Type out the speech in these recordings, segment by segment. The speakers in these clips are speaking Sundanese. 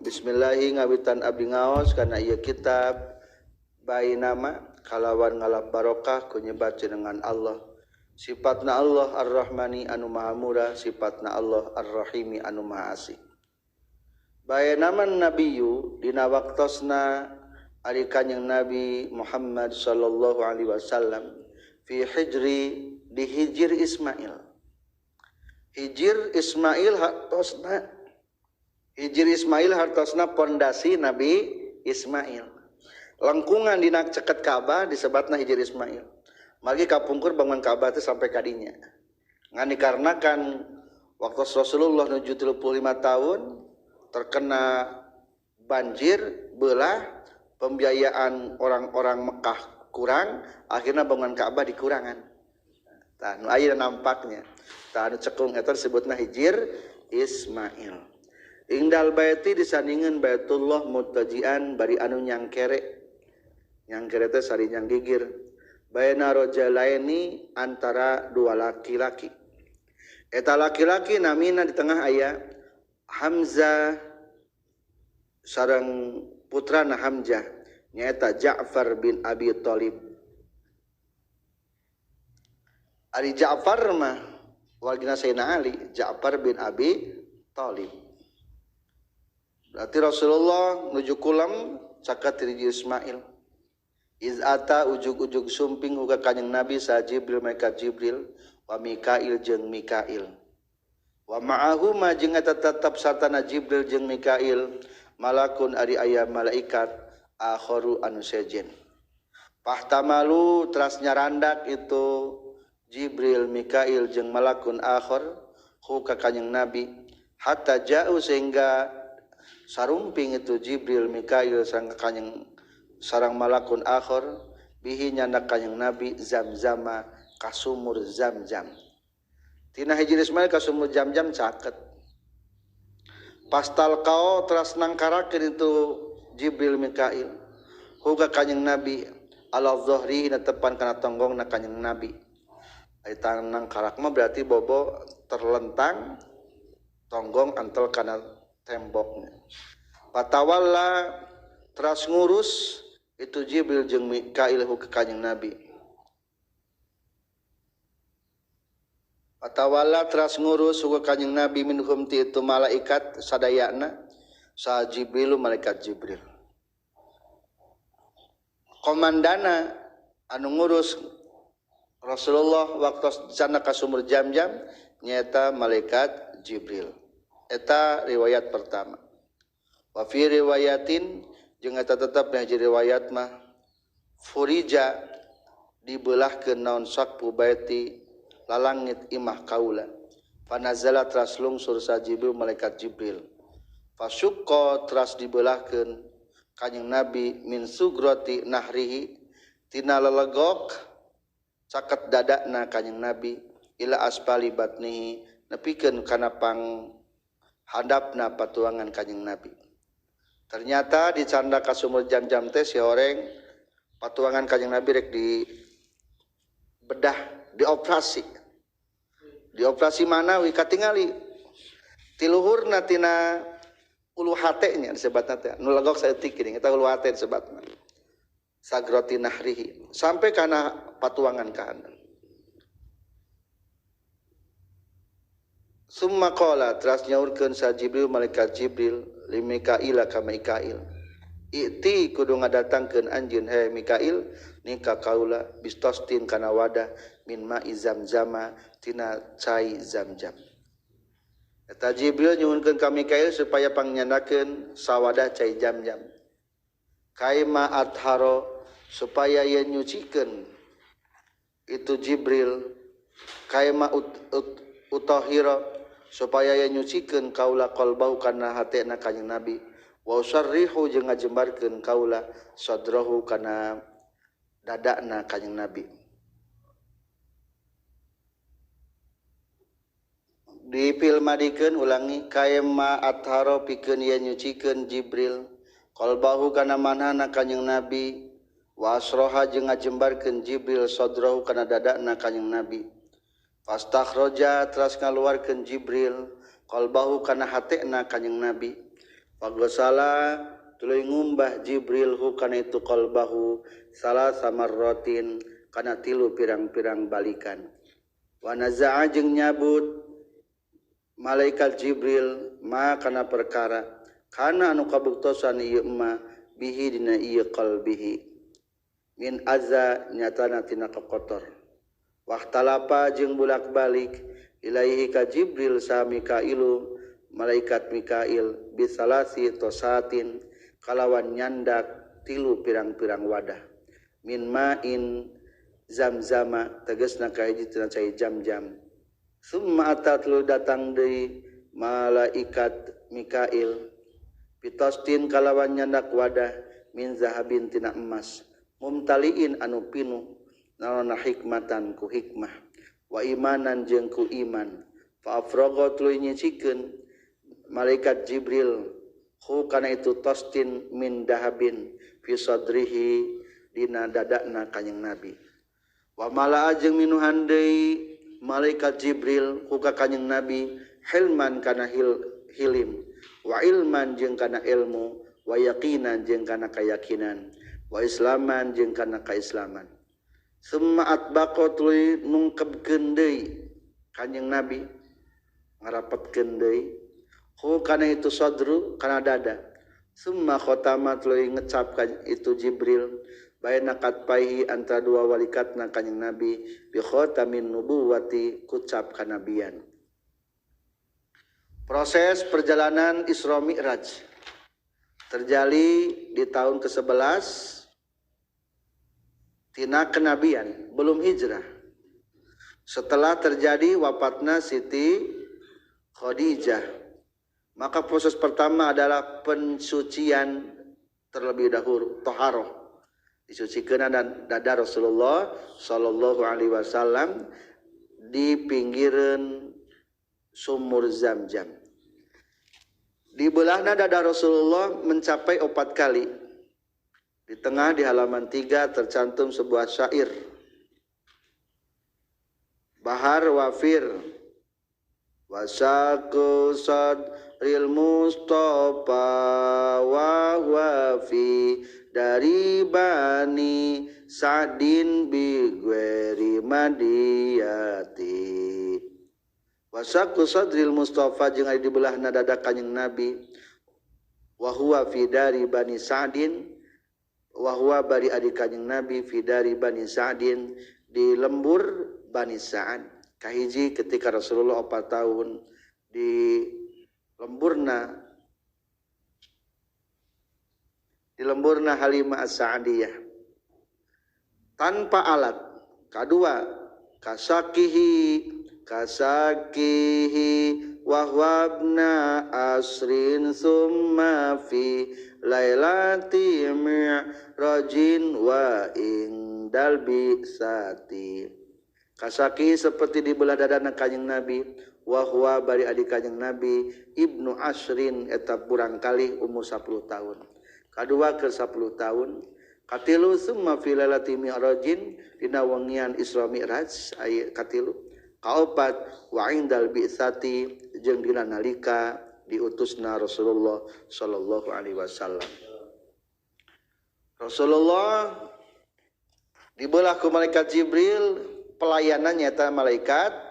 Bismillahi ngawitan abdi ngaos kana ieu kitab bainama kalawan ngalap barokah ku nyebat jenengan Allah. Sifatna Allah Ar-Rahmani anu maha murah, sifatna Allah Ar-Rahimi anu maha asih. Bainaman nabiyyu dina waktosna ari kanjeng Nabi Muhammad sallallahu alaihi wasallam fi hijri di hijir Ismail. Hijir Ismail hartosna, hijir Ismail hartosna pondasi Nabi Ismail. Lengkungan dina ceket Ka'bah disebatna hijir Ismail. Margi kapungkur bangun Ka'bah teh sampai kadinya. Ngan dikarenakan waktu Rasulullah nuju 35 tahun terkena banjir belah, pembiayaan orang-orang Mekah kurang, akhirnya bangun Ka'bah dikurangan. Tah nu aya nampaknya. Tah anu cekung eta disebutna hijir Ismail. Ingdal baiti disandingan Baitullah mutajian bari anu nyangkere. Nyangkere teh sari nyang gigir. Baina rajulaini antara dua laki-laki. Eta laki-laki namina di tengah aya Hamzah sareng putrana Hamzah nyaeta Ja'far bin Abi Thalib. Ari Ja'far mah wargina Sayyidina Ali, Ja'far bin Abi Thalib. Berarti Rasulullah nuju kulam caket hiji Ismail. Izata ujug-ujug sumping uga kanjeng Nabi sa Jibril malaikat Jibril wa Mikail jeung Mikail. Wa ma'ahu ma jeung eta tetep sartana Jibril jeung Mikail malakun ari aya malaikat akharu anu sejen. Pahtamalu teras nyarandak itu Jibril Mikail jeung malakun akhar hu ka kanjeng Nabi hatta ja'u sehingga sarumping itu Jibril Mikail sareng kanjeng sarang malakun akhir bihi nyandak kanjeng Nabi zamzama kasumur zamzam. Tina hijir Ismail kasumur zamzam caket. Pastal kao teras nangkarakeun itu Jibril Mikail huga kanjeng Nabi ala zahri na tepan kana tonggongna kanjeng Nabi. Ari nangkarak mah berarti bobo terlentang tonggong antel kana temboknya. Patawalla teras ngurus itu Jibril jeung Mikail hu ka kanjeng Nabi. Patawalla teras ngurus hu ka kanjeng Nabi minhum ti itu malaikat sadayana sa Jibril malaikat Jibril. Komandana anu ngurus Rasulullah waktu sana ka sumur Jam-Jam nyaeta malaikat Jibril. Eta riwayat pertama. Wa fi riwayatin jeung eta tetep nya riwayat mah furija dibelahkeun naon saqfu baiti lalangit imah kaula fanazala teras lungsur sa Jibril malaikat Jibril fasyukka teras dibelahkeun kanjeng Nabi min sugrati nahrihi tina lelegok caket dadana kanjeng Nabi ila asfali batnihi nepikeun kana pang handapna patuangan kanjeng Nabi. Ternyata di canda ka sumur jam-jam teh si horeng patuangan kanjeng Nabi rek di bedah, dioperasi. Dioperasi mana wi katingali tiluhurna tina ulu hate nya disebatna teh. Nu legok saeutik geuning eta ulu hate disebatna. Sagrati nahrihi sampai kana patuangan ka handap. Summa qala teras nyaurkeun sa Jibril malaikat Jibril li Mikail ka Mikail. I'ti kudu ngadatangkeun anjeun he Mikail ni ka kaula bistostin kana wadah min ma'i zamzama tina cai zamzam. Eta Jibril nyuhunkeun ka Mikail supaya pangnyandakeun sawadah cai zamzam. Kaima atharo supaya yen nyucikeun itu Jibril kaima utahira supaya yen nyucikeun kaula qalbahu kana hatena kanjeng Nabi wa usarrihu jeung ngajembarkeun kaula sadrahu kana dadana kanjeng Nabi. Dipilmadikeun ulangi kaema atharo pikeun yen nyucikeun Jibril qalbahu kana manahna kanjeng Nabi wa asroha jeung ngajembarkeun Jibril sadrahu kana dadana kanjeng Nabi. Fastakhraja teras ngaluarkeun Jibril qalbahu kana hatena kanjeng Nabi Faghsala tuluy ngumbah Jibril hu kana itu qalbahu salasa marratin kana tilu pirang-pirang balikan. Wa naza'a jeung nyabut malaikat Jibril ma kana perkara kana anu kabuktosan ieu ma bihi dina ieu qalbihi min azza nyatana tina kotor. Wahtalapa jeung bulak-balik ilaihi ka Jibril sa Mikailu malaikat Mikail bisalasi tosatin kalawan nyandak tilu pirang-pirang wadah min ma'in zamzama tegasna ka hiji tina cai jam-jam. Summa atatlu datang deui malaikat Mikail pitostin kalawan nyandak wadah min zahabin tina emas mumtaliin anu pinuh naona hikmatan ku hikmah wa imanan jeung ku iman. Fa afraga tuluy nyicikeun malaikat Jibril hu kana itu tostin min dahabin fi sadrihi dina dadana kanjing Nabi. Wa malaa jeung minuhan deui malaikat Jibril hu ka kanjing Nabi hilman kana hilim wa ilman jeung kana ilmu wa yaqinan jeung kana kayakinan wa islaman jeung kana kaislaman. Summa atbaqa tuluy nungkebkeun deui kanjing Nabi ngarapetkeun deui hu kana itu sadru kana dada. Summa khatama tuluy ngecap itu Jibril baina katpaihi antara dua walikatna kanjing Nabi bi khatamin nubuwati kucap kanabian. Proses perjalanan Isra Mi'raj terjadi di tahun ke-11 tina kenabian, belum hijrah. Setelah terjadi wafatna Siti Khadijah, maka proses pertama adalah pensucian terlebih dahulu, taharoh. Disucikan dan dada Rasulullah sallallahu alaihi wasallam di pinggiran sumur Zam-Zam. Di belahna dada Rasulullah mencapai 4 kali. Di tengah di halaman 3 tercantum sebuah syair. Bahar wafir wasaku sadril Mustafa wa wafi dari Bani Sa'din bi ghairi madiyati. Wasaku sadril Mustafa jeung ari dibelahna dada kanjing Nabi wa huwa fi dari Bani Sa'din wa huwa bari ari kanjing Nabi fi dari Bani Sa'din di lembur Bani Sa'ad. Kahiji ketika Rasulullah 4 tahun di lemburna Halimah As-Sa'diyah tanpa alat. Kadua kasakihi wa huwabna asrin summa fi lailati mi'rajin wa indal bisati. Kasaki seperti di belah dadana kanjing Nabi wa huwa bari adi kanjing Nabi ibnu asrin eta kurang kali umur 10 tahun. Kadua ke 10 tahun. Katilu summa fi lailati mi'rajin dina wengian Isra Mi'raj aya katilu. Kaopat wa indal bi'sati jeung dina nalika diutusna Rasulullah sallallahu alaihi wasallam. Rasulullah dibelah ku malaikat Jibril, pelayanannya eta malaikat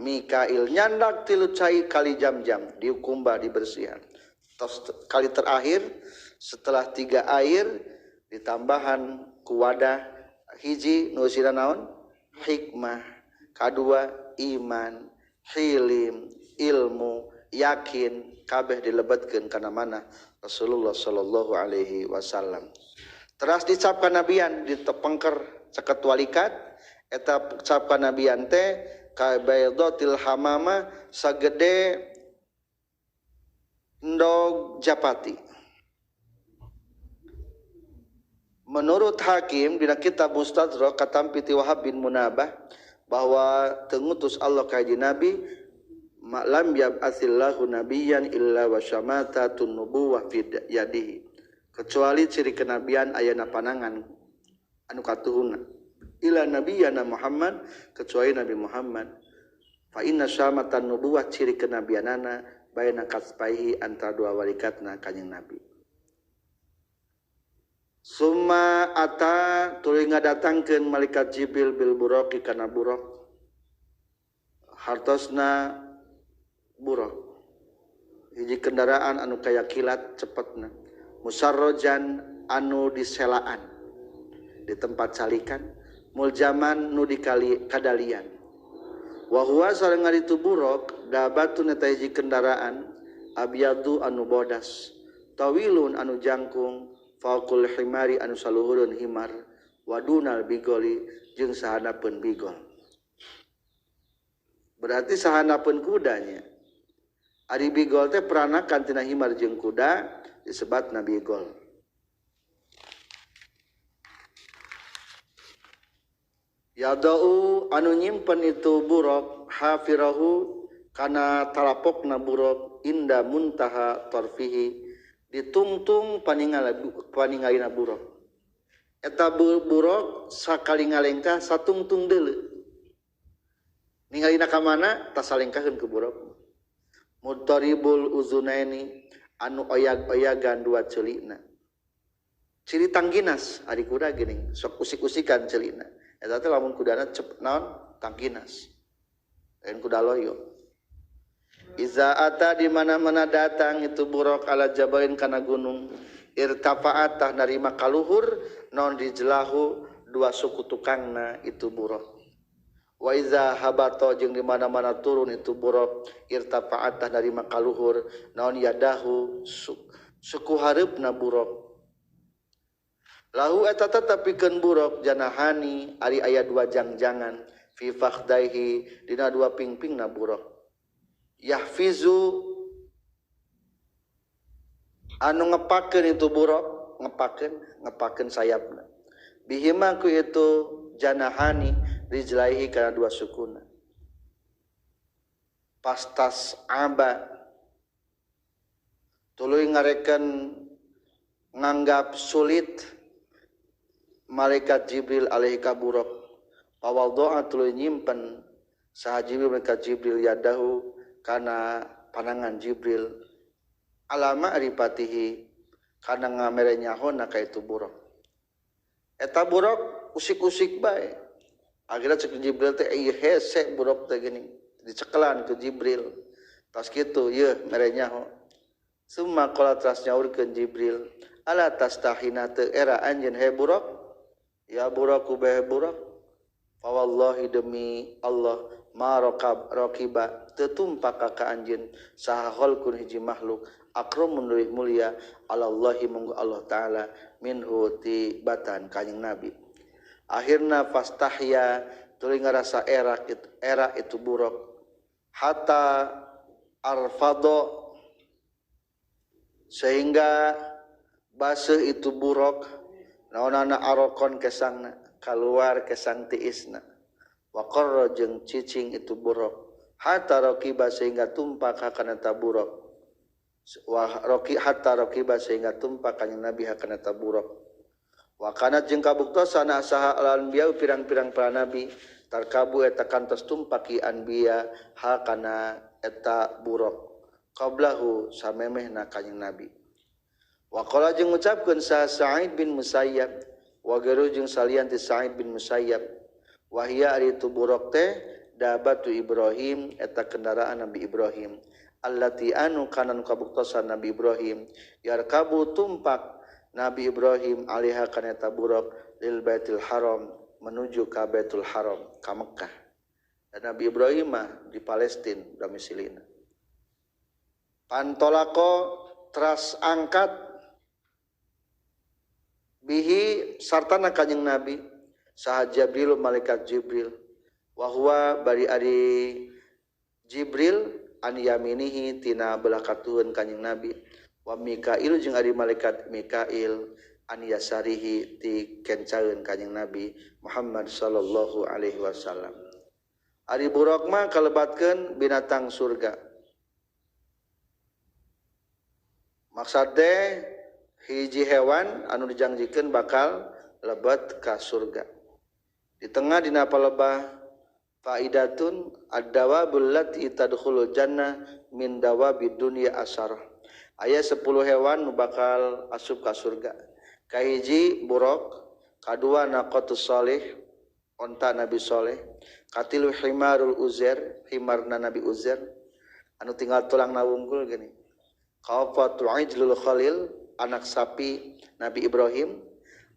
Mikail nyandak tilu cai kali jam-jam diukumbah dibersihan. Tos kali terakhir setelah 3 air ditambahan ku wadah hiji nu eusina naon? Hikmah. Kadua iman, hilim, ilmu, yakin kabeh dilebetkeun kana mana Rasulullah sallallahu alaihi wasallam. Teras dicap kanabian ditepengker caket walikat eta cap kanabian teh ka baydatil hamama sagede endog japati. Menurut Hakim dina kitab Mustadrak katampi ti Wahab bin Munabah bahwa tengutus Allah ka hiji nabi lam yab'atsillahu nabiyyan illa wa syamatatun nubuwah fi yadihi, kecuali ciri kenabian ayana panangan anu katuhuna ila nabiyana Muhammad, kecuali Nabi Muhammad. Fa inna syamatan nubuwah ciri kenabianana baina katsfaihi antara dua walikatna kanjing Nabi. Summa ata tuluy ngadatangkeun malaikat Jibril bil buraqi kana buraq hartosna buraq hiji kendaraan anu kaya kilat cepetna musarrojan anu diselaan di tempat calikan muljaman nu dikali kadalian wa huwa sareng ari tu buraq dabatun eta hiji kendaraan abyadu anu bodas tawilun anu jangkung faqul himari anu saluhureun himar wadunal bigoli jeung sahanapeun bigol berarti sahanapeun kudanya ari bigol teh peranakan tina himar jeung kuda disebatna bigol. Yadau anu nyimpen itu buraq hafirahu kana talapokna buraq inda muntaha tarfihi ditungtung paningalina buraq eta buraq sakali ngalengkah satungtung deuleu ningalina ka mana tasalengkahkeun ku buraq mutaribul uzunaini anu oyag-oyagan dua ceulina ciri tangginas ari kuda geuning sok usik-usikan ceulina eta teh lamun kudana cep naon tangginas lain kuda loyo. Iza ata di mana-mana datang itu buraq ala jabalin kana gunung irtafa'at tah narima kaluhur non dijlahu dua suku tukangna itu buraq wa iza habato jeung di mana-mana turun itu buraq irtafa'at tah narima kaluhur naon yadahu suku hareupna buraq lahu eta tetepikeun buraq janahani ari aya dua jangjangan fi fakhdaihi dina dua pingpingna buraq yahfizu anu ngepakeun itu buraq ngepakeun sayapna bihima ku itu janahani rijlaihi kana dua sukuna pastas aba tuluy ngareken nganggap sulit malaikat Jibril alaihi ka buraq pawaldoa tuluy nyimpen saha Jibril malaikat Jibril yadahu kana panangan Jibril alama arifatihi kana ngamere nyahona ka itu buraq eta buraq usik-usik bae akhirna cek Jibril teh ieu hese buraq teh geuning dicekelan ku Jibril tas kitu yeuh mere nyaho summa qala tas nyaurkeun Jibril ala tastahina teu era anjeun he buraq ya buraqu bae buraq fa wallahi demi Allah ma raqab raqiba teu tumpak ka anjeun saha khalqun hiji makhluk akramun leuwih mulia alallahi munggu Allah taala minhu ti batan kanjing Nabi. Akhirna fastahya tuluy ngarasa era itu buraq hatta arfado sehingga baseuh itu buraq naonana arokon kesangna kaluar kesang tiisna wa qarra jeung cicing itu buraq hatta raqiba sehingga tumpak kana ta buraq wa raqi hatta raqiba sehingga tumpak kanjing Nabi hakana ta buraq wa kana jeung kabuktosan saha al-anbiya pirang-pirang para nabi tarkabu eta kantos tumpaki anbiya hakana eta buraq qablahu samemehna kanjing Nabi. Wa qala jeung ngucapkeun saha Sa'id bin Musayyab wa gairu jeung salian ti Sa'id bin Musayyab wa hiya ari tu buraq teh dabatu Ibrahim eta kendaraan Nabi Ibrahim allati anu kana nu kabuktosan Nabi Ibrahim yarkabu tumpak Nabi Ibrahim alaiha kana eta buraq lil Baitul Haram menuju ka Baitul Haram ka Mekkah. Dan Nabi Ibrahim mah di Palestina domisilina. Pantolako teras angkat bihi sartana kanjing Nabi saha Jibril malaikat Jibril wa huwa bari ari Jibril an yaminihi tina belah katueun kanjing Nabi wa Mikail jeung ari malaikat Mikail an yasarihi ti kencaeun kanjing Nabi Muhammad sallallahu alaihi wasallam. Ari buraq mah kalebatkeun binatang surga. Maksud teh hiji hewan anu dijangjikeun bakal lebet ka surga. Di tengah dina palebah Faidatun ad-dawabul lati tadkhulul jannah min dawabid dunya asyarah. Aya 10 hewan nu bakal asup ka surga. Kahiji buraq, kadua naqatus salih, onta Nabi Soleh, katilu himarul Uzair, himarna Nabi Uzair anu tinggal tulang wungkul gini. Kaopat ijlul Khalil, anak sapi Nabi Ibrahim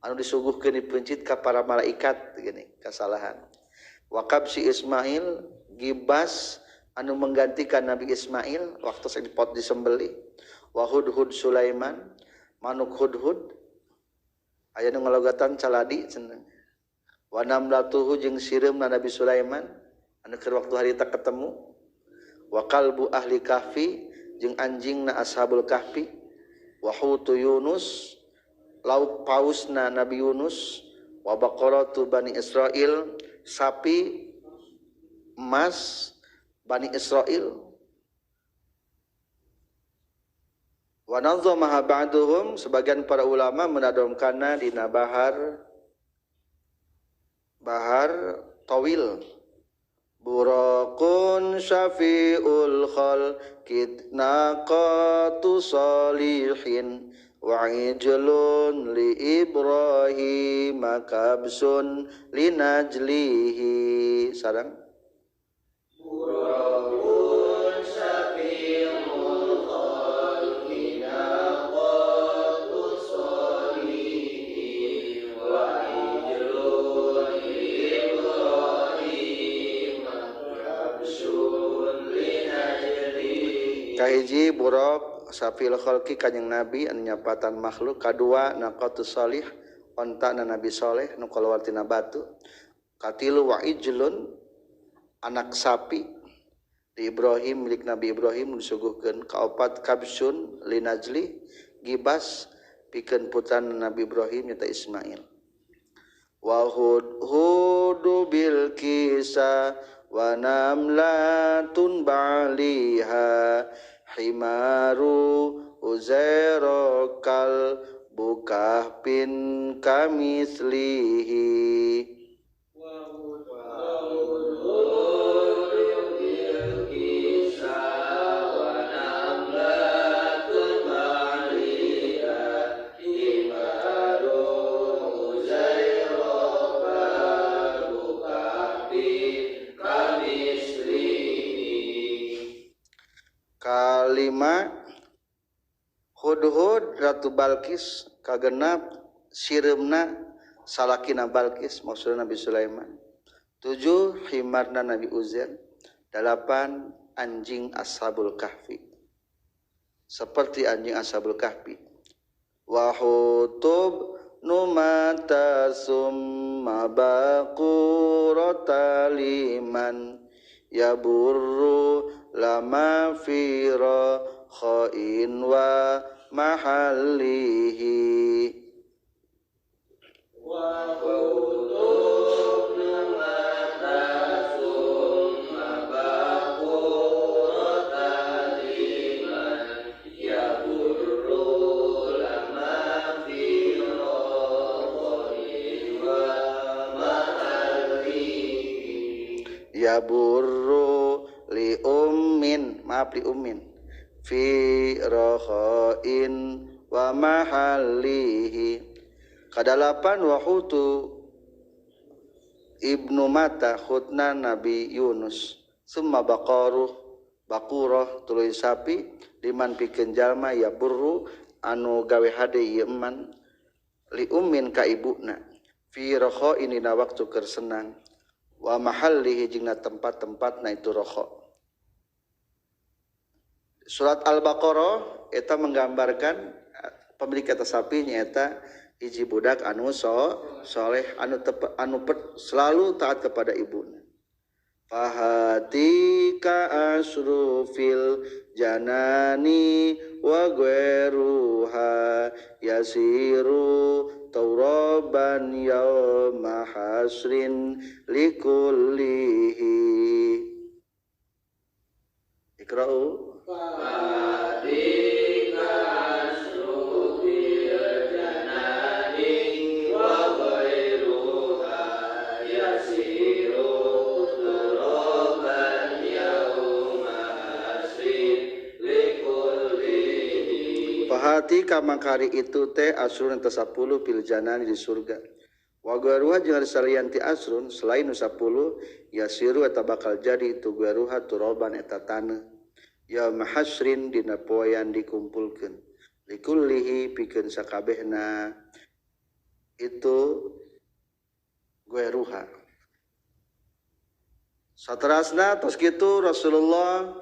anu disuguhkeun dipencit ka para malaikat gini, kesalahan. Wa kabsi Ismail, gibas anu menggantikan Nabi Ismail waktu dipot disembelih. Wa hudhud Sulaiman, manuk hudhud aya nu ngalogatan caladi cenah. Wa namlatuhu jeung sireumna Nabi Sulaiman anu keur waktu harita ketemu. Wa kalbu ahli kahfi jeung anjingna ashabul kahfi. Wa hutu Yunus, lauk pausna Nabi Yunus. Wa baqaratu Bani Israil, sapi emas Bani Israil. Wa nazamaha ba'duhum, sebagian para ulama menadomkanna dina bahar tawil. Buraqun syafi'ul khalqi naqatu salihin wa ijlun li Ibrahim kabsun li najlihi. Sarang Buraqun syafi'ul khalqi naqatu salihin wa ijlun li Ibrahim kabsun li najlihi. Kahiji buraq safil khalqi kanjeng Nabi anu nyapatan makhluk. Kadua naqatus salih, ontana Nabi Soleh nu kaluar tina batu. Katilu wa ijlun, anak sapi di Ibrahim, milik Nabi Ibrahim disuguhkeun. Kaopat kabsun linajli, gibas pikeun putrana Nabi Ibrahim nyata Ismail. Wa hudhudu bil kisa wa namlatun ba'liha himaru uzairokal bukahpin kamislihi. Kalima hudhud Ratu Balkis, kagenap sireumna salakina Balkis maksudna Nabi Sulaiman. 7 himarna Nabi Uzair. 8 anjing Ashabul Kahfi, seperti anjing Ashabul Kahfi. Wa hutub numata summa baqurata liman yaburru lama fira khain wa mahallihi. Wa qutub numata summa baqurata liman yaburru lama fira khain wa mahallihi. Yaburru li ummin, maaf li ummin fi rohain wa mahallihi. Kadalapan wa hutu ibnu Mata khutna Nabi Yunus. Summa baqaruh baqurah tuluy sapi liman pikeun jalma ya burru anu gawe hade ieu eman li ummin ka ibuna fi rohain dina waktu keur senang wa mahallihi jeung na tempat-tempatna itu roha. Surat Al-Baqarah eta menggambarkan pemilik eta sapi nyaeta hiji budak anu soleh anu selalu taat kepada ibuna. Fahatika asrufil janani wa ghairuha yasiru tauraban yauma hasrin likullihi. Ikra'u. Fahatika asrufil janani wa ghairuha yasiru. Fati mangkari itu teh asrun eta 10 fil janani di surga. Wa ghairuha jeung salian ti asrun selain 10 yasiru eta bakal jadi itu ghairuha turaban eta taneuh. Ya mahasrin dina poean dikumpulkeun. Likullihi pikeun sakabehna itu ghairuha. Saterasna tos kitu Rasulullah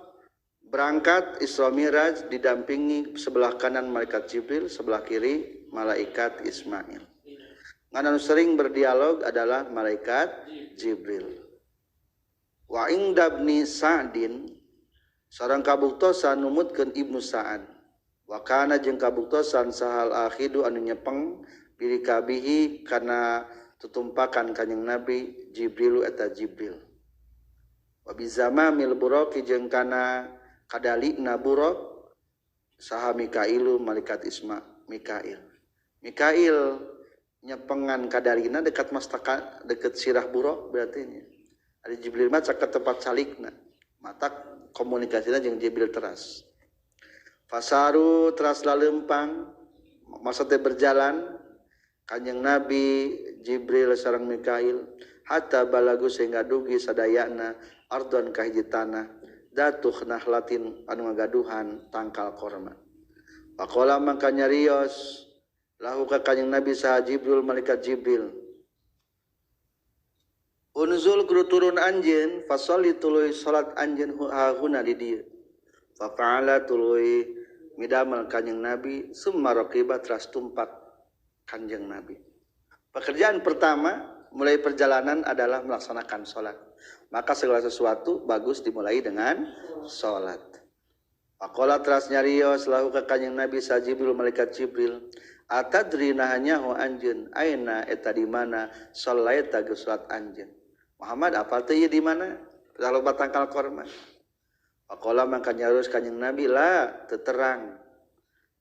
berangkat Isra Miraj didampingi sebelah kanan malaikat Jibril, sebelah kiri malaikat Ismail. Ngan anu sering berdialog adalah malaikat Jibril. Wa indabni Sa'din sareng kabuktosan numutkeun Ibnu Sa'ad. Wa kana jeung kabuktosan sahal akhidu anu nyepeng birikabihi kana tutumpakan kanjing Nabi Jibrilu eta Jibril. Wa bizamamil buraqi jeung kana kadalina buraq saha Mikailu malaikat Isma Mikail. Mikail nyepengan kadalina dekat mastaka dekat sirah buraq berarti nya. Ari Jibril mah caket tempat salikna. Matak komunikasina jeung Jibril teras. Fasaru teras lalempang masa teh berjalan kanjeng Nabi Jibril sareng Mikail hatta balagu sehingga dugi sadayana ardon ka hiji tanah datuh nahlatin anu ngagaduhan tangkal korma. Faqala mangka nyarios lahu ka kanjeng Nabi saha Jibril malaikat Jibril. Unzul kudu turun anjeun fasholli tuluy salat anjeun hahuna di dieu. Fa fa'ala tuluy midamel kanjeng Nabi summa raqiba teras tumpak kanjeng Nabi. Pekerjaan pertama mulai perjalanan adalah melaksanakan salat. Maka segala sesuatu bagus dimulai dengan salat. Faqala teras nyarios lahu ka kanjeng Nabi sa Jibril malaikat Jibril, atadri nahanyahu anjeun aina eta di mana sallaita geus salat anjeun. Muhammad apal teh ieu di mana? Loba tangkal korma. Faqala mangka nyarios kanjeng Nabi la teu terang.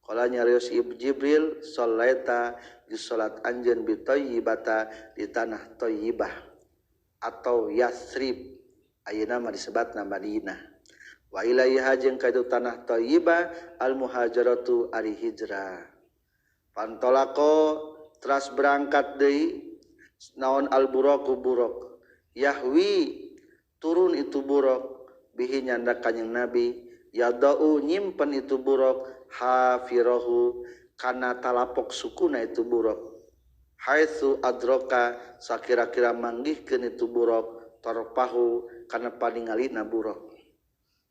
Qala nyarios Jibril sallaita geus salat anjeun bi thayyibata di tanah thayyibah atau Yasrib ayeuna mah disebatna Madinah. Wa ilaiha jeung ka itu tanah thayyibah al muhajaratu ari hijrah. Pantolako teras berangkat deui naon al buraqu buraq yahwi turun itu buraq bihi nyanda kanjeng Nabi yadau nyimpen itu buraq hafirahu kana talapok sukuna itu buraq haitsu adroka sakira-kira manggihkeun itu buraq tarpahu kana paningalina buraq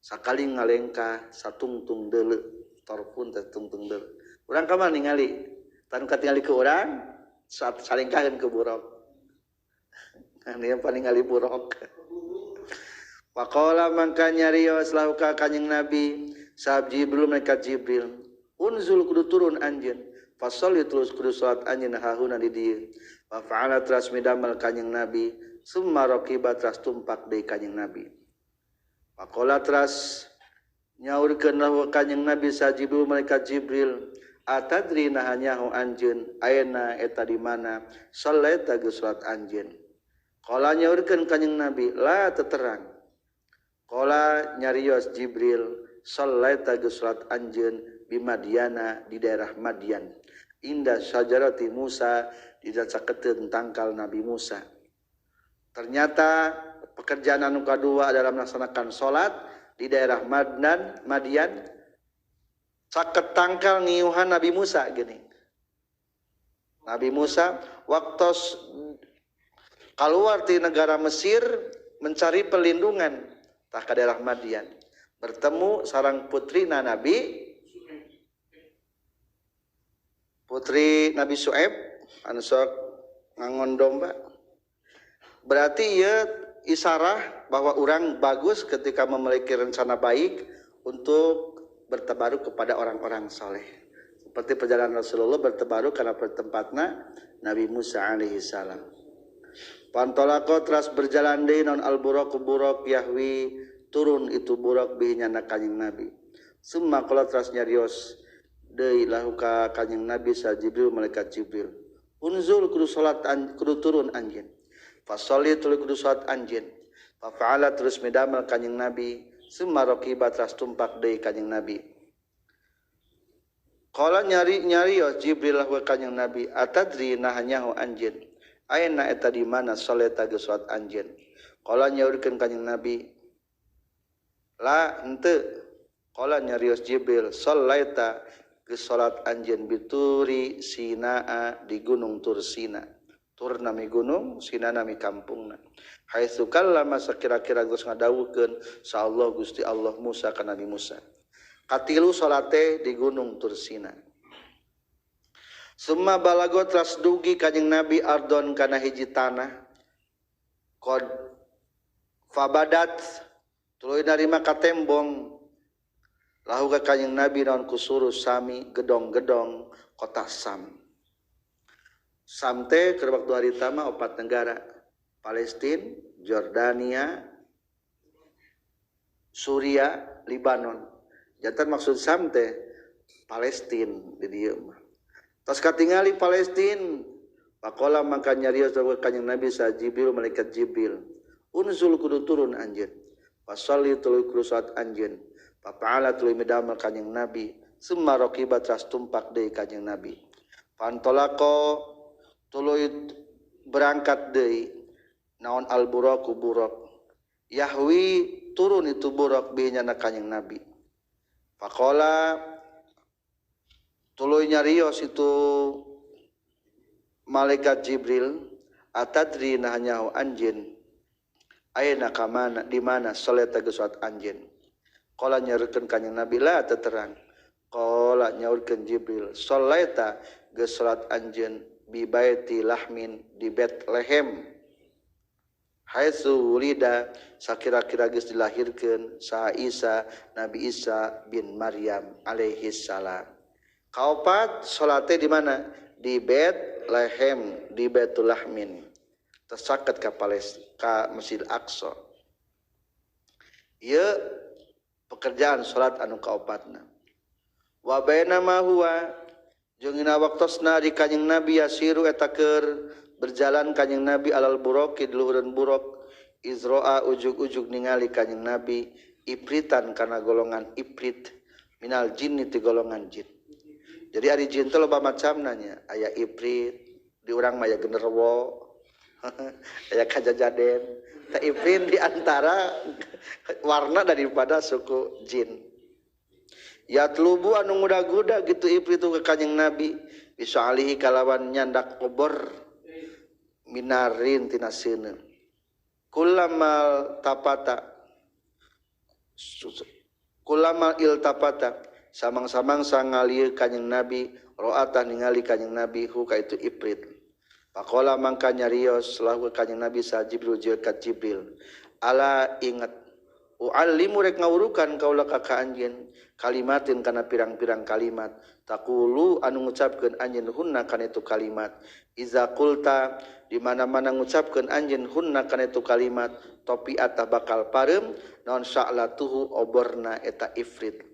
sakali ngalengkah satungtung deuleu tarpun teh tungtung deuleu. Urang ka mana ningali tan katingali ke urang saat salengkaheun ke buraq. Kan ieu paningali buraq. Faqala mangka nyarios lahu ka kanjeng Nabi sahab Jibril malaikat Jibril unzul kudu turun anjeun fasholli terus kudu salat anjeun hahuna di dieu. Fa fa'ala teras midamel kanjeng Nabi summa raqiba teras tumpak deui kanjeng Nabi. Faqala teras nyaurkeun lahu kanjeng Nabi sa Jibril malaikat Jibril atadri nahanyahu anjeun ayeuna eta di mana sallaita geus salat anjeun. Qala nyaurkeun kanjeng Nabi la teterang. Qala nyarios Jibril sallaita geus salat anjeun bi Madyana di daerah Madyan inda syajarati Musa di caketeun tangkal Nabi Musa. Ternyata pekerjaan anu kadua adalah melaksanakan salat di daerah Madyan caket tangkal ngiuhan Nabi Musa gini. Nabi Musa waktu keluar di negara Mesir mencari perlindungan tah ka daerah Madyan bertemu sarang putrina Nabi putri Nabi Su'aib anu sok ngangon domba. Berarti ieu isarah bahwa orang bagus ketika memiliki rencana baik untuk bertabaruk kepada orang-orang soleh. Seperti perjalanan Rasulullah bertabaruk karena pertempatna Nabi Musa alaihi salam. Pantolako teras berjalan deui non al buraq buraq yahwi turun itu buraq bihi nyana kanjeng Nabi. Summa qala teras nyarios deui lahu ka kanjeng Nabi sa Jibril malaikat Jibril. Unzul kudu salat kudu turun anjeun. Fasholli tuluy kudu salat anjeun. Fa fa'ala terus midamel kanjeng Nabi. Summa raqiba teras tumpak deui kanjeng Nabi. Qala nyari-nyari ya Jibril lahu kanjing Nabi atadri nahanyahu anjeun ayeuna eta di mana saleta geus salat anjeun. Qala nyaurkeun kanjing Nabi la henteu. Qala nyarios Jibril sallaita geus salat anjeun bituri Sinaa di gunung Tursina. Tur nami gunung, Sina nami kampungna. Haitsu kallama sakira-kira geus ngadawuhkeun sa Allah Gusti Allah Musa ka Nabi Musa. Katilu salate di gunung Tursina. Summa balago teras dugi kanjing Nabi ardon kana hiji tanah. Qad fabadat tuluy narima katembong lahu ka kanjing Nabi naon kusuru sami gedong-gedong kota Sam. Sam teh keur waktu harita mah opat negara. Palestina, Jordania, Suria, Libanon. Jantan maksud Sam teh Palestina di dieu mah. Tos katingali Palestina, pakola mangka nyarios ka kanjing Nabi sa Jibril malaikat Jibril. Unzul kudu turun anjeun. Fasalli tuluy kudu salat anjeun. Papaala tuluy midamel kanjing Nabi. Summa raqiba teras tumpak deui kanjing Nabi. Pantolako tuluy berangkat deui naon al buraku burak. Yahwi turun itu burak bi nyana kanjing Nabi. Pakola tuluy nyarios itu malaikat Jibril atadri nahanyahu anjeun ayeuna ka mana di mana saleta geus salat anjeun. Qala nyaurkeun kanjing Nabi la teterang. Qala nyaurkeun Jibril sallaita geus salat anjeun bi baiti lahmin di Betlehem haitsu wulida sakira-kira geus dilahirkeun sa Isa Nabi Isa bin Maryam alaihi salam. Kaopat salate di mana? Di Betlehem, di Baitul Lahmin. Tersaket ka Palestina, ka Masjid Aqsa. Ieu pekerjaan salat anu kaopatna. Wa bainama huwa jeung dina waktosna di kanjing Nabi yasiru eta keur berjalan kanjing Nabi alal buraqi di luhureun buraq izroa ujug-ujug ningali kanjing Nabi ipritan kana golongan iprit minal jinni ti golongan jin. Jadi ari jin teh loba macamna nya, aya iprit di urang mah aya genderuwo, aya kajajaden. Tah iprit di antara warna daripada suku jin. Yatlubu anu nguda-guda gitu iprit tu ka kanjing Nabi bisa alihi kalawan nyandak obor minarin tina seuneu. Kullamal tapata kullamal iltapata samang-samang sangalieu kanjing Nabi ro'atah ningali kanjing Nabi hu ka itu iprit. Pakola mangka nyarios lahu kanjing Nabi sa Jibril jeung ka Jibril. Ala ingat uallimu rek ngawurukan kaula ka anjeun kalimatin kana pirang-pirang kalimat taqulu anu ngucapkeun anjeun hunna kana itu kalimat iza qulta di mana-mana ngucapkeun anjeun hunna kana itu kalimat topi atah bakal pareum naon sa'latuhu oborna eta ifrit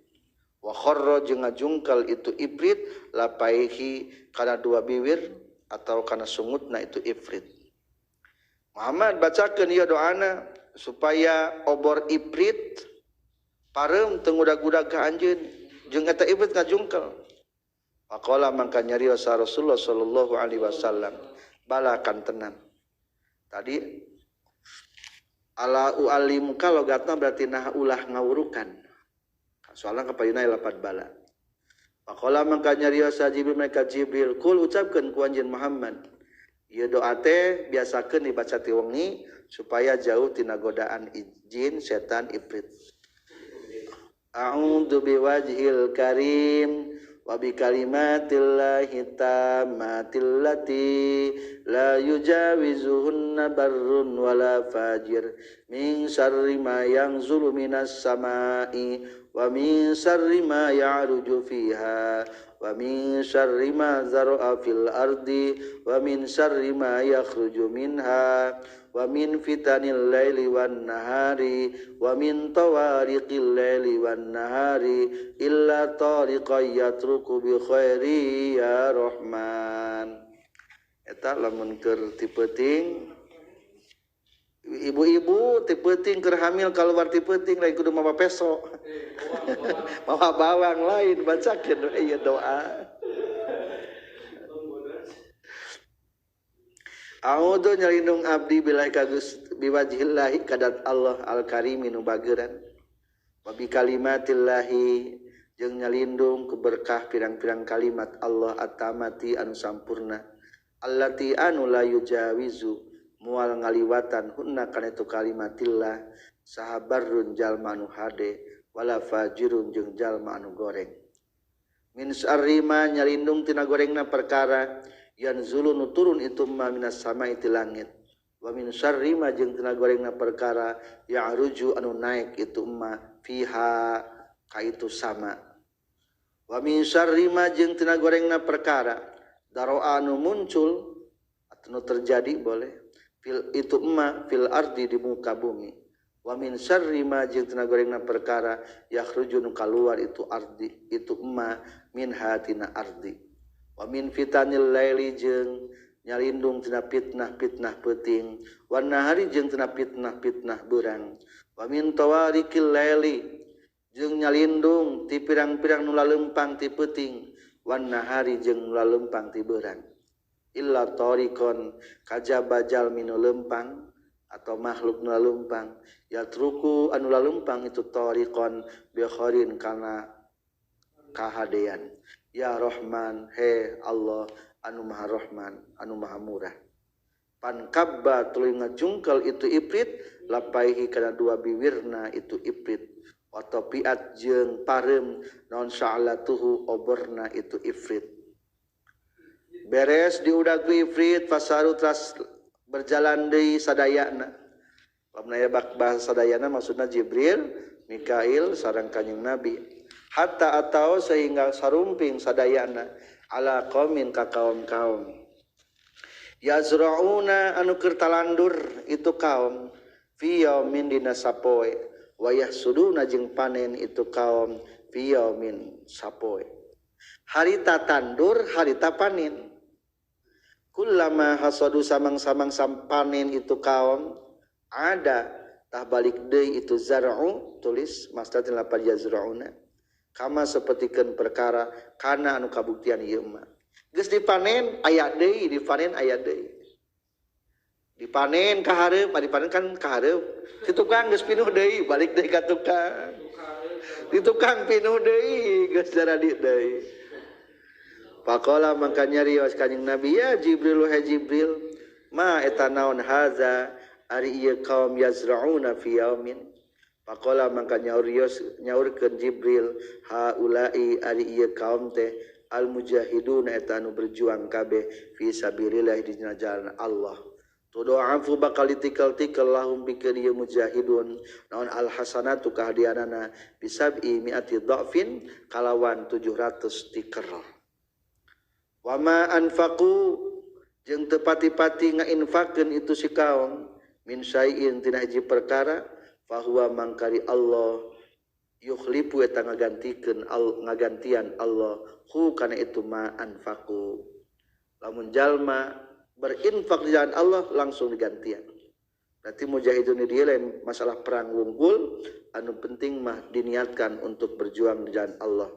wa kharra jeung ngajungkal itu ifrit lapaihi kana dua bibir atau kana sungutna itu ifrit. Muhammad bacakeun ieu doana supaya obor ifrit pareum teu ngudag-gudag ka anjeun jeung eta ifrit ngajungkel. Faqala mangka nyarios Rasulullah sallallahu alaihi wasallam bala kantenan. Tadi ala ualimuka logatna berarti nah ulah ngawurukan. Soalna kapayuna lapat bala. Faqala mangka nyarios Jibril mereka Jibril kul ucapkeun ku anjeun Muhammad. Ieu doa teh biasakeun dibaca ti wengi supaya jauh tina godaan jin, setan, ifrit. A'udzu biwajhil karim wa bi kalimatillahi tammatil lati la yujawizuhunna barrun wala fajir min syarri ma yanzulu minas samai wa min syarri ma ya'ruju fiha wa min syarri ma zara'a fil ardi wa min syarri ma yakhruju minha wa min fitanil laili wan nahari wa min tawariqil laili wan nahari illa tariqan yatruku bi khairi ya rahman. Eta lamun keur ti peuting Ibu-ibu ti peuting keur hamil kaluar ti peuting lain kudu mawa peso. Mawa bawang lain bacakeun we ieu doa. A'udzu nyalindung abdi billahi ka Gusti biwajhillahi kadat Allah al-karimi nu bageuran. Wa bi kalimatillahi jeung nyalindung ku berkah pirang-pirang kalimat Allah at-tamati anu sampurna. Allati anu la yujawizu mual ngaliwatan hunna kana itu kalimatillah sahabarun jalma anu hade wala fajirun jeung jalma anu goreng. Min syarri ma nyalindung tina gorengna perkara yanzulu nu turun itu ma minas samai ti langit wa min syarri ma jeung tina gorengna perkara ya'ruju anu naik itu ma fiha ka itu sama wa min syarri ma jeung tina gorengna perkara daro'a anu muncul atau nu terjadi boleh fil itu ma fil ardi di muka bumi wa min syarri ma jeung tina gorengna perkara yakhruju nu kaluar itu ardi itu ma min hatina ardi wa min fitanil laili jeung nyalindung tina fitnah-fitnah peuting wan nahari jeung tina fitnah-fitnah beurang wa min tawarikil laili jeung nyalindung ti pirang-pirang nu lalempang ti peuting wan nahari jeung nu lalempang ti beurang illa tariqon kajaba jalmi nu lempang atau makhluk nu lalempang yatruku anu lalempang itu tariqon bi khairin kana kahadean. Ya Rahman, he Allah anu Maha Rahman, anu Maha Murah. Pankabba tuluy ngajungkel itu ifrit, lapaihi kana dua biwirna itu ifrit. Watopiat jeung pareum naon sa'latuhu oborna itu ifrit. Beres diudag ku ifrit, fasaru teras berjalan deui sadayana. Lamun aya bahasa sadayana maksudna Jibril, Mikail sareng Kanjeng Nabi. Hatta atau sehingga sarumping sadayana ala qaumin ka kaum-kaum yazra'una anu keur talandur itu kaum fi yaumin dina sapoe wa yahsuduna jeung panen itu kaum fi yaumin sapoe harita tandur harita panen kullama hasadu samang-samang sampanen itu kaum ada tah balik deui itu zar'u tulis masdar lapan yazra'una kama sapertikeun perkara kana anu kabuktian ieu mah geus dipanen aya deui dipanen aya deui dipanen ka hareup dipanen kan ka hareup ti tukang geus pinuh deui balik deui ka tukang di tukang pinuh deui geus daradi deui faqala mangka nyarios kanjing Nabi ya Jibril he Jibril ma eta naon haza ari ieu kaum yazrauna fi yaumin Pakola mangka nyaurkeun Jibril haula'i ari ieu kaum teh al mujahidun eta anu berjuang kabeh fi sabilillah di jalan Allah. Tudu'afu bakal ditikal-tikal lahum pikeun ieu mujahidun naon al hasanatu kahadianana bisab'i mi'ati dha'fin kalawan 700 tiker. Wa ma anfaqu jeung teu pati-pati ngainfakeun itu si kaum min syai'in tina hiji perkara fahuwa mangkari Allah yukhlifu eta ngagantikeun ngagantian Allah hu kana itu ma anfaqu. Lamun jalma berinfak di jalan Allah langsung digantian. Berarti mujahidun dia lain masalah perang wungkul, anu penting mah diniatkan untuk berjuang di jalan Allah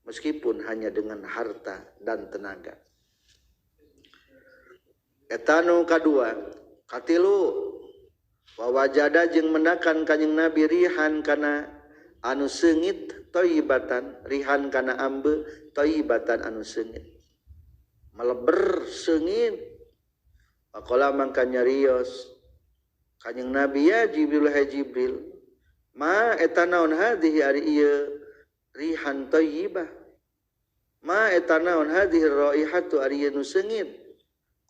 meskipun hanya dengan harta dan tenaga. Eta nu kadua, katilu wawajada jeung mendakan kanjing Nabi rihan kana anu seungit thayyibatan rihan kana ambe thayyibatan anu seungit meleber seungit faqala mangka nyarios kanjing Nabi ya Jibril he Jibril ma eta naon hadhihi ari ieu rihan thayyibah ma eta naon hadhihi raihatu ari ieu nu seungit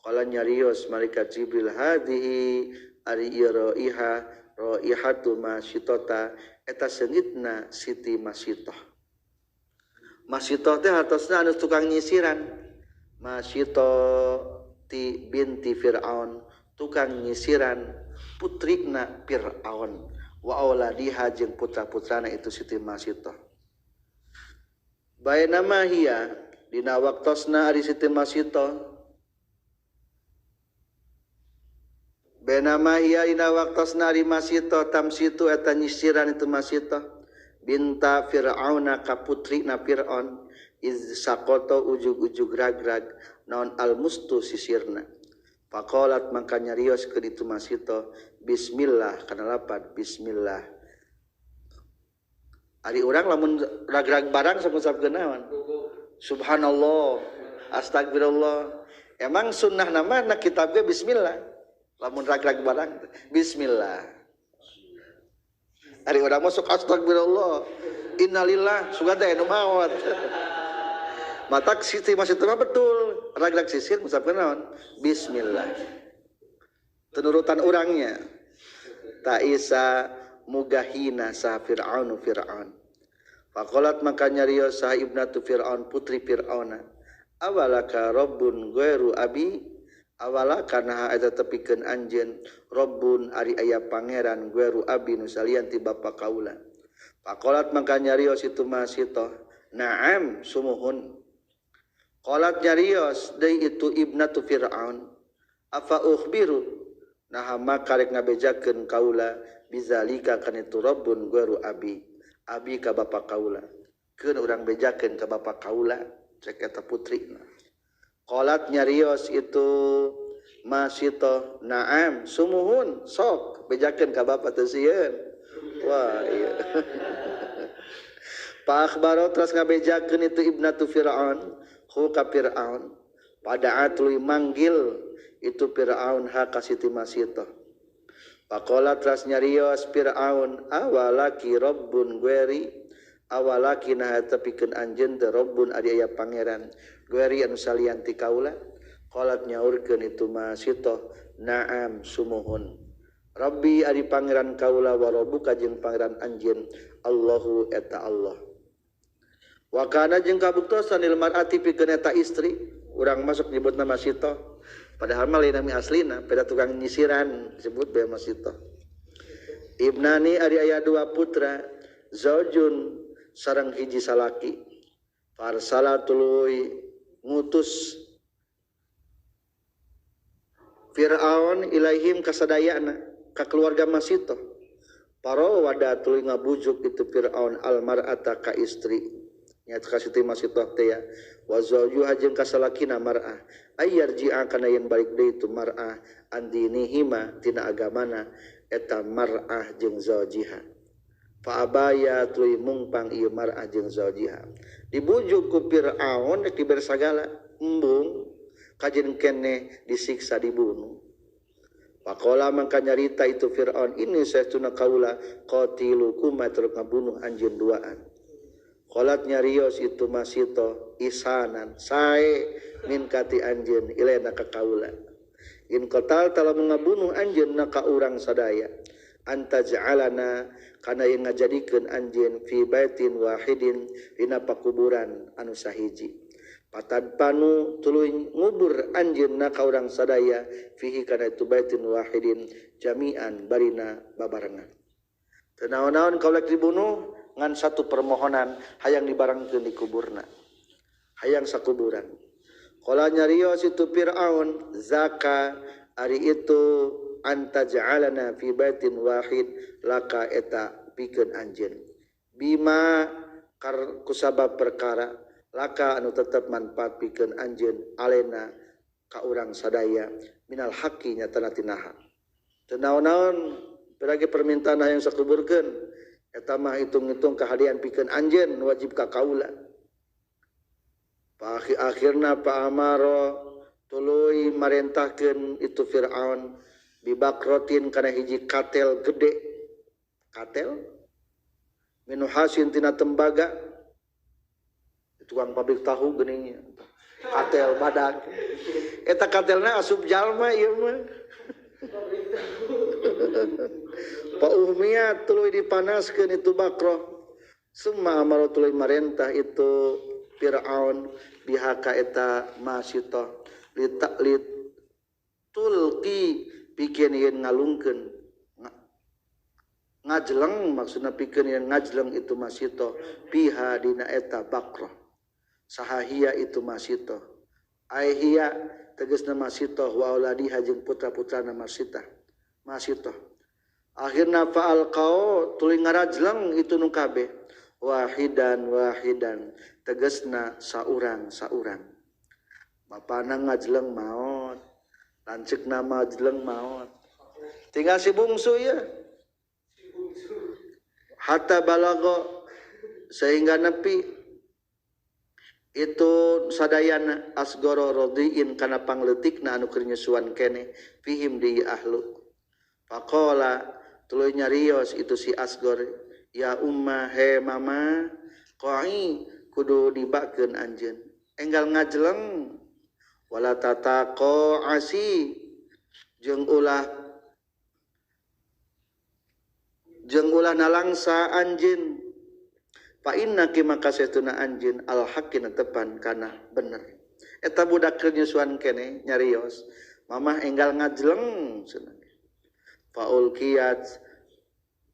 qala nyarios malaikat Jibril hadhihi ari ieu raiha raihatu masitota eta seungitna Siti Masitoh. Masitoh teh hartosna anu tukang nyisiran. Masito ti binti Fir'aun, tukang nyisiran putrina Fir'aun wa auladiha jeung putra-putrana itu Siti Masitoh. Bainama hiya dina waktosna ari Siti Masitoh Benama hiya dina waktos nari masito tamsitu eta nyisiran itu masito binta Fir'auna ka putrina Fir'aun iz saqata ujug-ujug ragrag naon almustu sisirna. Faqalat mangka nyarios keur itu masito bismillah kana lapad bismillah. Ari urang lamun ragrag barang sakusapkeun naon? Subhanallah, astagfirullah. Emang sunnah nama na kitab ge bismillah. Lamun ragrag barang bismillah. Ari urang masuk astagfirullah, innalillah, sugan teh anu maot. Matak siti masih mah betul, ragrag sisir musapkeun naon? Bismillah. Tenurutan urangnya. Ta'isa mugahina sa Fir'aunu Fir'aun. Faqalat maka nyarios sa ibnatu Fir'aun putri Fir'auna. Awalaka rabbun ghairu abi? Awala kana eta tepikeun anjeun Rabbun ari aya pangeran ghairu abi nu salian ti bapa kaula. Faqalat maka nyarios itu masito na'am sumuhun. Qalat nyarios deui itu ibnatu Fir'aun afa ukhbiru naha maka rek ngabejakeun kaula bizalika kana itu Rabbun ghairu abi abi ka bapa kaula. Keun urang bejakeun ka bapa kaula cek eta putrina. Qalat nyarios itu masito na'am sumuhun sok bejakeun ka bapa teu sieun. Wah iya. Fa akhbaro teras ngabejakeun itu ibnatu Fir'aun hu ka Fir'aun. Pada tuluy manggil itu Fir'aun ha ka Siti Masito. Faqala teras nyarios Fir'aun awalaki rabbun ghairi awalaki nah tepikeun anjeun teh rabbun ari aya pangeran gueri anu salian ti kaula. Qalat nyaurkeun itu masito na'am sumuhun Rabbi ari pangeran kaula wa rabbuka jeung pangeran anjeun Allahu eta Allah. Wa kana jeung kabuktosan lil mar'ati pikeun eta istri urang masuk nyebut nama Masito padahal mah lain nami aslina peda tukang nyisiran disebut bae Masito. Ibnani ari aya dua putra zaujun sareng hiji salaki. Farsala tuluy ngutus Fir'aun ilaihim kasadayana ka keluarga Masito. Paro wada tuluy ngabujuk itu Fir'aun almar'ata ka istri nya ka Siti Masito teh ya wa zawjuha jeung ka salakina mar'ah ayyarji'a kana yen balik deui itu mar'ah andinihima tina agamana eta mar'ah jeung zawjiha. Fa abaya tuluy mungpang ieu mar'ah jeung zawjiha. Dibujuk ku Fir'aun rek dibere sagala embung kajen keneh disiksa dibunuh. Faqala mangka nyarita itu Fir'aun ini saestuna kaula qatilukum terus ngabunuh anjeun duaan. Qalat nyarios itu masito isanan sae min kati anjeun ilaina ka kaula. In qatal talamun ngabunuh anjeun na ka urang sadaya anta ja'alana kana yang ngajadikeun anjeun fi baitin wahidin dina pakuburan anu sahiji. Patad panu tuluy ngubur anjeunna ka urang sadaya fihi kana itu baitin wahidin jami'an barina babarengan. Teu naon-naon kaula dibunuh ngan satu permohonan hayang dibarengkeun di kuburna. Hayang sakuburan. Qala nyarios itu Fir'aun zaka ari itu anta ja'alana fi baitin wahid laka eta pikeun anjeun. Bima kusabab perkara laka anu tetep manfaat pikeun anjeun alena ka urang sadaya minal haqqi nyatana tina hak. Teu naon-naon berage permintaan hayang sakuburkeun eta mah hitung-hitung kahadian pikeun anjeun wajib ka kaula. Pa akhirna pa amaro tuluy marentahkeun itu Fir'aun bibakrotin kana hiji katel gede. Katel minuhasin tina tembaga. Tukang pabrik tahu geningnya katel badak eta katelna asup jalma ieu mah. Pa uhmiya tuluy dipanaskeun itu bakroh. Summa amara tuluy marentah itu Fir'aun bihaka eta masito litaklit tulqi pikeun yen ngalungkeun ngajleng maksudna pikeun yen ngajleng itu masito piha dina eta bakroh. Sahahia itu masito aihia tegasna masito wa auladiha jeung putra-putrana masita. Masitoh akhirna faal kau tuluy ngarajleng itu nu kabeh wahidan wahidan tegasna saurang-saurang bapana ngajleng maot lanceukna majleng maot tinggal si bungsu ya hatta balago sehingga nepi itu sadayana asgoro rodiin kana pangletikna anu keur nyusuan keneh fihim di ahlu. Faqala tuluy nyarios itu si Asgor ya umma he mama qai kudu dibakeun anjeun enggal ngajleng wala tataqa asi jeung ulah nalangsa anjeun fa inna ki maka satuna anjeun al haqqina tepan kana bener eta budak keur nyusuan keneh nyarios mamah enggal ngajleng cenah. Faul kiat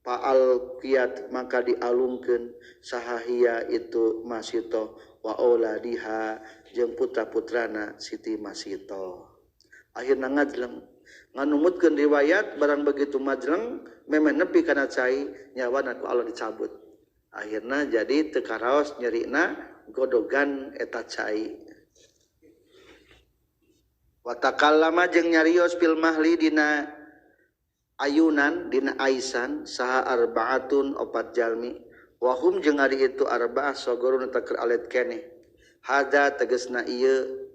faal kiat maka dialungkeun sahahia itu Masito wa auladiha jeung putra-putrana Siti Masito. Akhirna ngajleng nganumutkeun riwayat barang begitu majleng memeh nepi kana cai nyawana ku Allah dicabut. Akhirna jadi teu karaos nyerina godogan eta cai. Wa takallama jeung nyarios fil mahli dina ayunan dina aisan saha arbaatun opat jalmi wahum jeung ari itu arbaah sogorun taker alit keneh hada tegasna ieu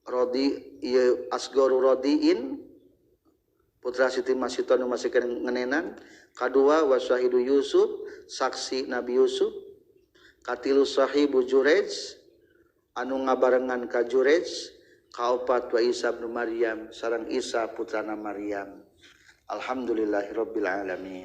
rodi ieu asgoru rodiin putra Siti Masito nu masih ngenenan kadua wasahidu Yusuf saksi Nabi Yusuf katilu sahibu Jurej anu ngabarengan ka Jurej kaopat wa Isa bin Maryam sareng Isa putrana Maryam. Alhamdulillahirabbil alamin.